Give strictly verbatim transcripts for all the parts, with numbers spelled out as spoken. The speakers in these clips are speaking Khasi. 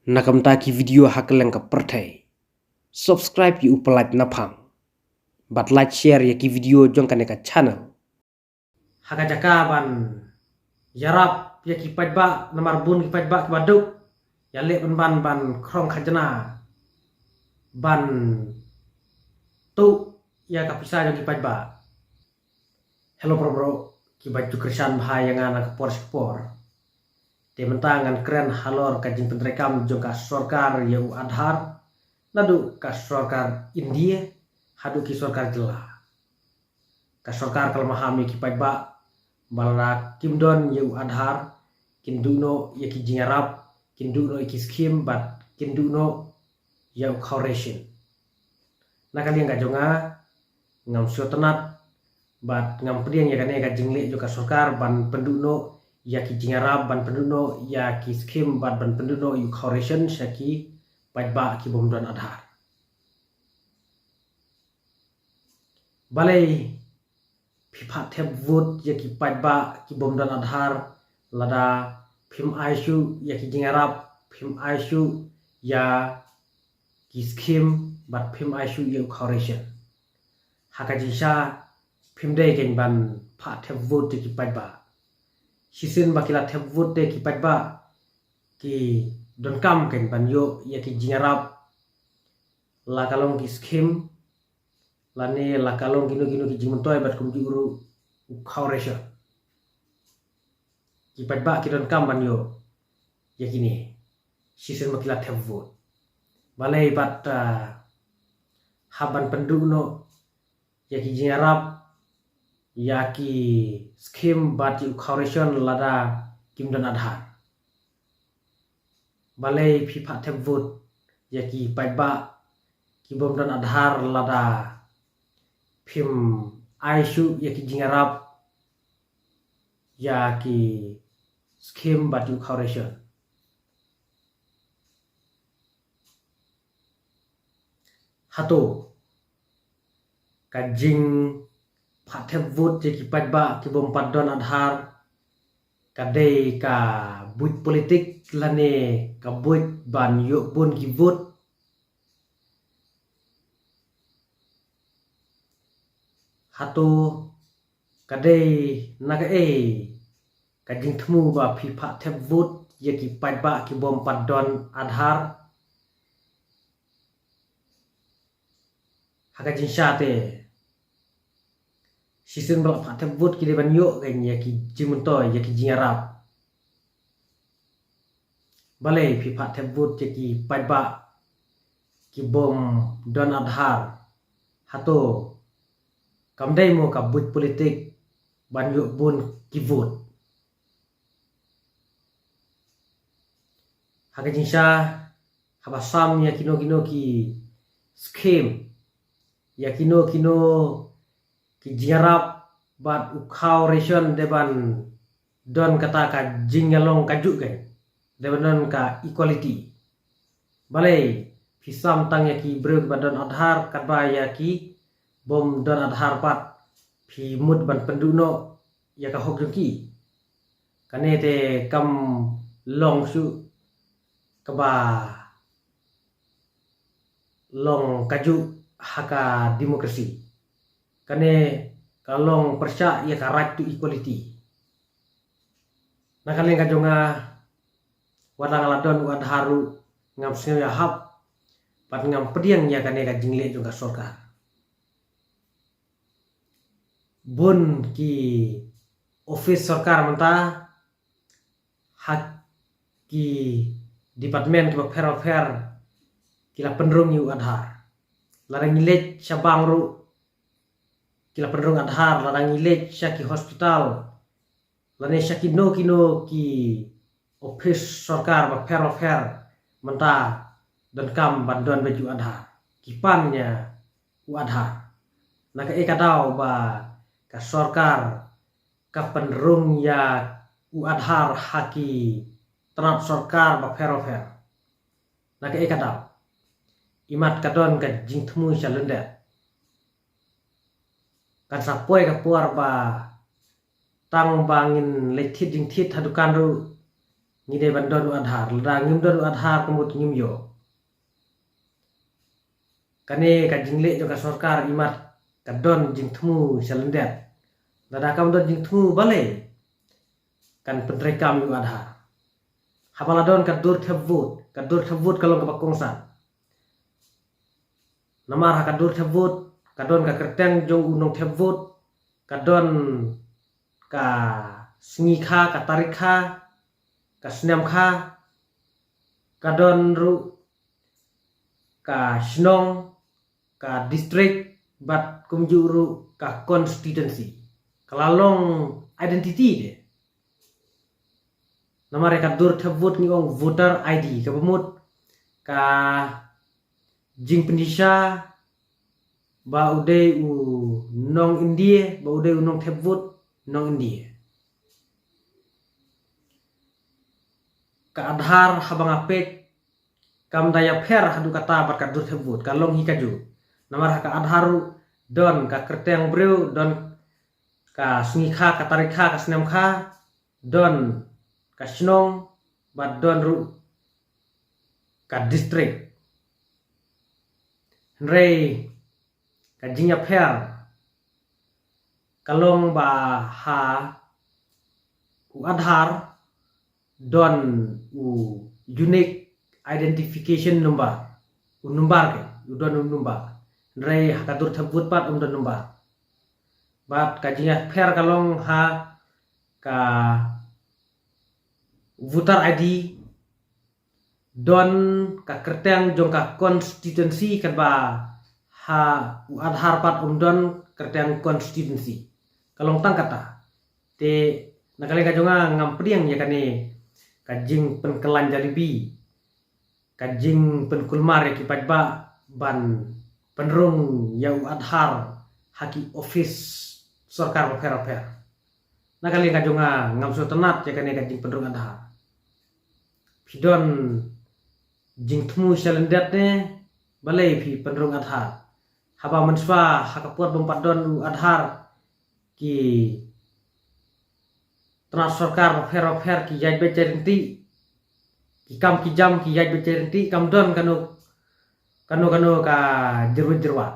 Na ka bynta ki video ha kylleng ka pyrthei, subscribe ïa u Pyllait Naphang bad like, share ïa ki video jong kane ka channel. Ha ka jaka ban ïarap ïa ki paidbah, namar bun ki paidbah kiba duk, ïaleh ban ban ban khrong khajna ban tuh ïa ka pisa jong ki paidbah. Hello para bro, kiba ju kyrshan bha ïa nga na ka por sha ka por. Te mynta ngan kren halor ka jingpyntreikam jong ka sorkar ïa u Aadhaar, naduh ka sorkar India haduh ki sorkar jylla. Ka sorkar ka la maham ïa ki paidbah ba lada kim don ïa u Aadhaar, kin duh noh ïa ki jingïarap, kin duh noh ïa ki skhim bad kin duh noh ïa u khaw ration. Na ka liang ka jong nga, ngam sngewtynnat bad ngam pdiang ïa kane ka jingleh jong ka sorkar ban pynduh noh ïa ki jingïarap, ban pynduh noh ïa ki skhim bad ban pynduh noh ïa u khaw ration sha ki paidbah ki bym don Aadhaar. Balei phi phah thep vote ïa ki paidbah ki bym don Aadhaar lada phim ai shuh ïa ki jingïarap, phim ai shuh ïa ki skhim bad phim ai shuh ïa u khaw ration? Ha ka jingshisha phim dei kein ban phah thep vote ïa ki paidbah. Shisien ba ki la thep vote te ki paidbah ki donkam kein ban ïoh ïa ki jingïarap, la ka long ki skhim lane la ka long kino kino ki jingmyntoi bad kumjuh ruh u khaw ration. Ki paidbah ki donkam ban ïoh ïa kine shisien ba ki la thep vote. Balei pat, ah, hap ban pynduh noh ïa ki jingïarap, ïa ki skhim bad ïa u khaw ration lada kim don Aadhaar? Balei phi phah thep vote ïa ki paidbah ki bym don Aadhaar lada phim ai shuh ïa ki jingïarap, ïa ki skhim bad ïa u khaw ration? Hato ka jingphah thep vote ïa ki paidbah ki bym pat don Aadhaar ka dei ka buit politik lane ka buit ban ïoh bun ki vote? Hato ka dei na kaei ka jingthmu ba phi phah thep vote ïa ki paidbah ki bym pat don Aadhaar? Ha ka jingshisha te, shisien ba la phah thep vote ki dei ban ïoh kein ïa ki jingmyntoi, ïa ki jingïarap. Balei phi phah thep vote ïa ki paidbah ki bym don Aadhaar? Hato kam dei mo ka buit politik ban ïoh bun ki vote? Ha ka jingshisha, haba sam ïa kino kino ki skhim, ïa kino kino ki jingïarap bad u khaw ration, dei ban don kata ka jingïalong kajuh kein, dei ban don ka equality. Balei phi sam tang ïa ki briew ba don Aadhaar, katba ïa ki bym don Aadhaar pat phi mut ban pynduh noh ïa ka hok jong ki? Kane te kam long shuh kaba long kajuh ha ka democracy. Kane ka long pyrshah ïa ka right to equality. Na ka liang ka jong nga, wat la nga la don u Aadhaar ruh, ngam sngew ïahap bad ngam pdiang ïa kane ka jingleh jong ka sorkar. Bun ki office sorkar mynta, ha ki department kiba pher ba pher, ki la pynrung ïa u Aadhaar. Lada ngi leit sha bank ruh ki la pynrung Aadhaar, lada ngi leit sha ki hospital lane sha kino kino ki office sorkar ba pher ba pher mynta donkam ban don beit u Aadhaar, ki pan ïa u Aadhaar. Na kaei ka daw ba ka sorkar ka pynrung ïa u Aadhaar ha ki tnat sorkar ba pher ba pher? Na kaei ka daw? Imat ka don ka jingthmu sha lyndet. Kan sa poi ka por ba tang ba ngin leit thied jingthied ha dukan ruh ngi dei ban don u Aadhaar. Lada ngim don u Aadhaar ka mut ngim ïoh. Kane ka jingleh jong ka sorkar imat ka don jingthmu sha lyndet. Lada kam don jingthmu balei kan pyntreikam ïa u Aadhaar. Haba la don ka dur thep vote, ka dur thep vote ka long kaba kongsan. Namar ha ka dur thep vote ka don ka kyrteng jong u nongthep vote, ka don ka sngi kha, ka tarik kha, ka snem kha, ka don ruh ka shnong, ka district, bad kumjuh ruh ka constituency. Ka la long identity de. Namar ïa ka dur thep vote ngi ong voter I D, kaba mut ka jingpynshisha ba u dei u nong India, ba u dei u nongthep vote nong India. Ka Aadhaar haba nga peit kam da ïapher haduh katta bad ka dur thep vote, ka long hi kajuh. Namar ha ka Aadhaar ruh don ka kyrteng briew, don ka sngi kha, ka tarik kha, ka snem kha, don ka shnong, bad don ruh ka district. Hynrei ka jingïapher ka long ba ha u Aadhaar don u unique identification number, u number ke, u don u number. Hynrei ha ka dur thep vote pat um don number. Bad ka jingïapher ka long ha ka voter I D don ka kyrteng jong ka constituency, katba ha u Aadhaar pat um don kyrteng constituency. Ka long tang kata. Te na ka liang ka jong nga ngam pdiang ïa kane ka jingpynkylla jalebi, ka jingpynkulmar ïa ki paidbah ban pynrung ïa u Aadhaar ha ki office sorkar bapher bapher. Na ka liang ka jong nga ngam sngewtynnat ïa kane ka jingpynrung Aadhaar. Phi don jingthmu sha lyndet ne balei phi pynrung Aadhaar? Haba mynshuwa ha ka por bym pat don u Aadhaar ki tnat sorkar bapher bapher ki ïaid beit ïaid ryntih, ki kam ki jam ki ïaid beit ïaid ryntih, kam don kano kano kano ka jyrwit jyrwat.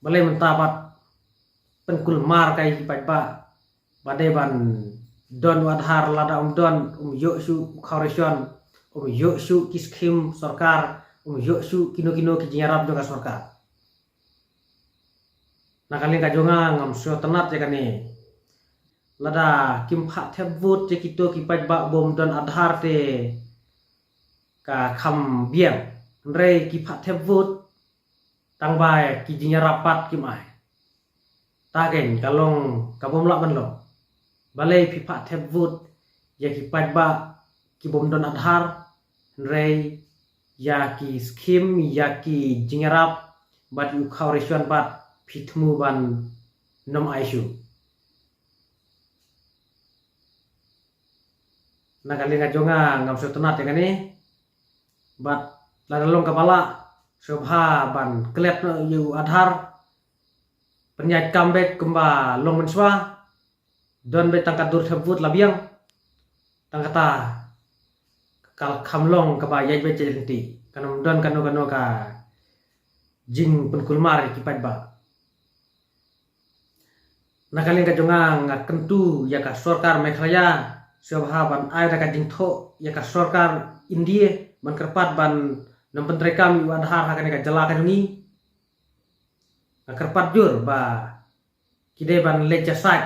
Balei mynta pat pynkulmar ka ïa ki paidbah ba dei ban don u Aadhaar, lada um don um ïoh shuh u khaw ration, um ïoh shuh ki skhim sorkar, um ïoh shuh kino kino ki jingïarap jong ka sorkar. Na ka liang ka jong nga ngam sngewtynnat ïa kane. Lada kim phah thep vote ïa kito ki paidbah bym don Aadhaar te ka kham biang. Hynrei ki phah thep vote tang ba ki jingïarap pat kim ai. Ta kein ka long ka bym lah ban long. Balei phi phah thep vote ïa ki paidbah ki bym don Aadhaar, hynrei ïa ki skhim, ïa ki jingïarap bad u khaw ration pat phi thmu ban nym ai shuh? Na ka liang ka jong nga ngam sngewtynnat ïa kane. Bad lada long kaba lah, sngewbha ban klet noh ïa u Aadhaar, pynïaid kam beit kumba long mynshuwa. Don beit tang ka dur thep vote la biang. Tang kata ka kham long kaba ïaid beit ïaid ryntih, kan ym don kano kano ka jingpynkulmar ïa ki paidbah. Na ka liang ka jong nga nga kyntu ïa ka sorkar Meghalaya, sngewbha ban ai da ka jingthoh ïa ka sorkar India ban kyrpad ban nym pyntreikam ïa u Aadhaar ha kane ka jylla ka jong ngi. Nga kyrpad jur ba ki dei ban leit ïasaid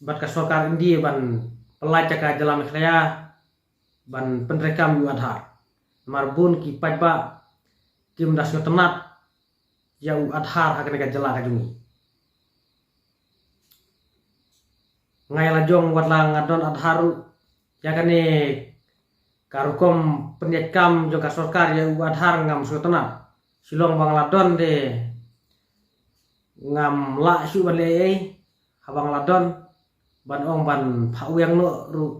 bad ka sorkar India ban pyllait ïa ka jylla Meghalaya ban pyntreikam ïa u Aadhaar. Namar bun ki paidbah kim da sngewtynnat ïa u Aadhaar ha kane ka jylla ka jong ngi. Nga ïa la jong wat la nga don Aadhaar ruh, ïa kane ka rukom pynïaid kam jong ka sorkar ïa u Aadhaar ngam sngewtynnat. Shilong ba nga la don te ngam lah shuh ban leh ei ei. Haba nga la don ban ong ban phah weng noh ruh,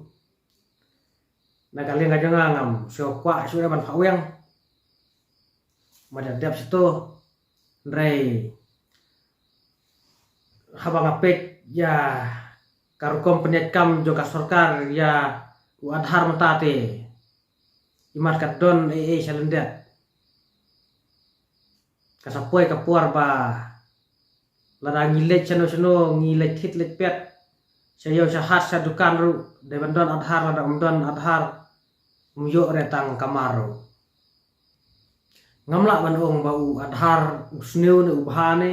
na ka liang ka jong nga ngam sngewkwah shuh ban phah weng. Ma da dep sha to, hynrei haba nga peit ïa ka rukom pynïaid kam jong ka sorkar ïa u Aadhaar mynta te, imat ka don ei ei sha lyndet. Ka sa poi ka por ba lada ngi leit shano shano, ngi leit thied leit peit, sha ïew sha hat sha dukan ruh, dei ban don Aadhaar, lada ym don Aadhaar, ym ïoh re tang kamar ruh. Ngam lah ban ong ba u Aadhaar u sniew ne u bha ne,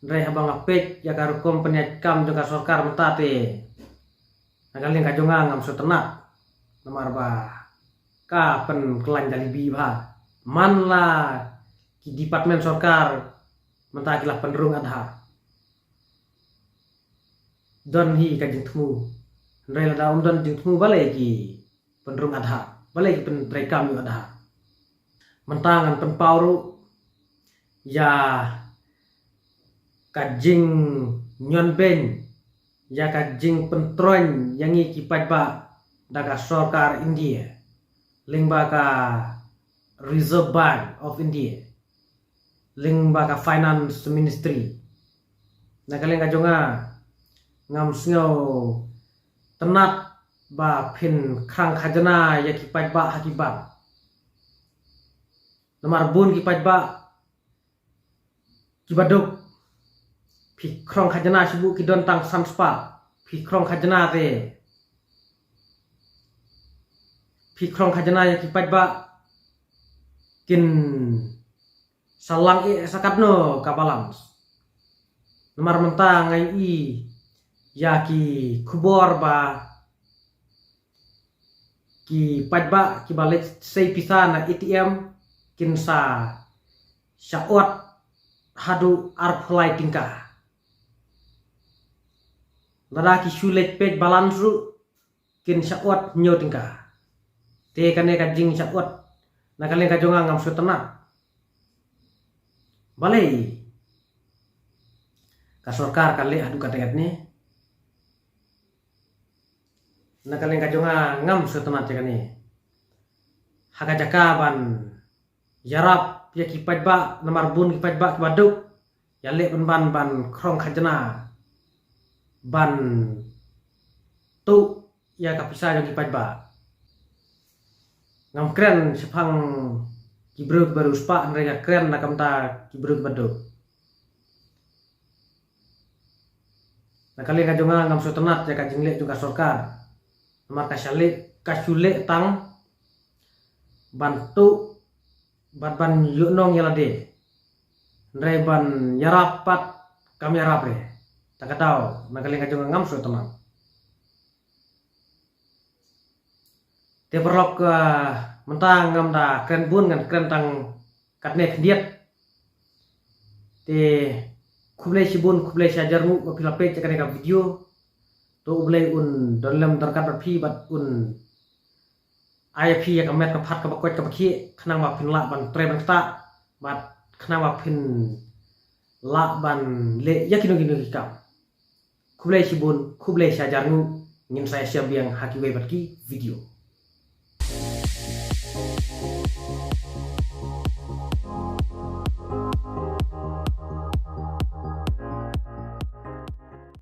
hynrei haba nga peit ïa ka rukom pynïaid kam jong ka sorkar mynta te, na ka liang ka jong nga ngam sngewtynnat. Namar ba ka pynkylla jalibi bha. Man la ki department sorkar mynta ki la pynrung Aadhaar, don hi ka jingthmu. Hynrei lada ym don jingthmu, balei ki pynrung Aadhaar, balei ki pyntreikam ïa u Aadhaar? Mynta ngan pynpaw ruh ïa ka jingñion beiñ, ïa ka jingpyntroiñ ïa ngi ki paidbah da ka sorkar India, lyngba ka Reserve Bank of India, lyngba ka Finance Ministry. Na ka liang ka jong nga, ngam sngewtynnat ba phin khrang khajna ïa ki paidbah ha ki bank. Namar bun ki paidbah kiba duk, phi khrong khajna shu buh ki don tang san spah, phi khrong khajna te, phi khrong khajna ïa ki paidbah, kin sa lang eh sa katno ka balance. Namar mynta nga ïohi ïa ki khubor ba ki paidbah kiba leit sei pisa na A T M kin sa shah ot haduh arphew lai tyngka. Lada ki shu leit peit balance ruh, kin shah ot hynñiew tyngka. Te kane ka jingshah ot, na ka liang ka jong nga ngam sngewtynnat. Balei ka sorkar ka leh haduh katne katne? Na ka liang ka jong nga ngam sngewtynnat ïa kane. Ha ka jaka ban ïarap ïa ki paidbah, namar bun ki paidbah kiba duk, ïaleh pynban ban khrong khajna, ban tuh ïa ka pisa jong ki paidbah. Ngam kren shaphang ki briew kiba riewspah, hynrei nga kren na ka bynta ki briew kiba duk. Na ka liang ka jong nga ngam sngewtynnat ïa ka jingleh jong ka sorkar. Namar ka shu leh, ka shu leh tang ban tuh bad ban ïohnong ïa lade. Hynrei ban ïarap pat kam ïarap re. Ta ka daw, na ka liang ka jong nga ngam sngewtynnat. Te paralok, ah, mynta ngam da kren bun, ngan kren tang katne khyndiat. Te khublei shibun, khublei shihajar nguh ba phi la peit ïa kane ka video. To U Blei un don lem don ryngkat bad phi bad un ai ïa phi ïa ka met ka phad kaba koit kaba khih, khnang ba phin lah ban trei ban ktah, bad khnang ba phin lah ban leh ïa kino kino ki kam. Khublei shibun, khublei shihajar nguh, ngin sa ïashem biang ha kiwei pat ki video.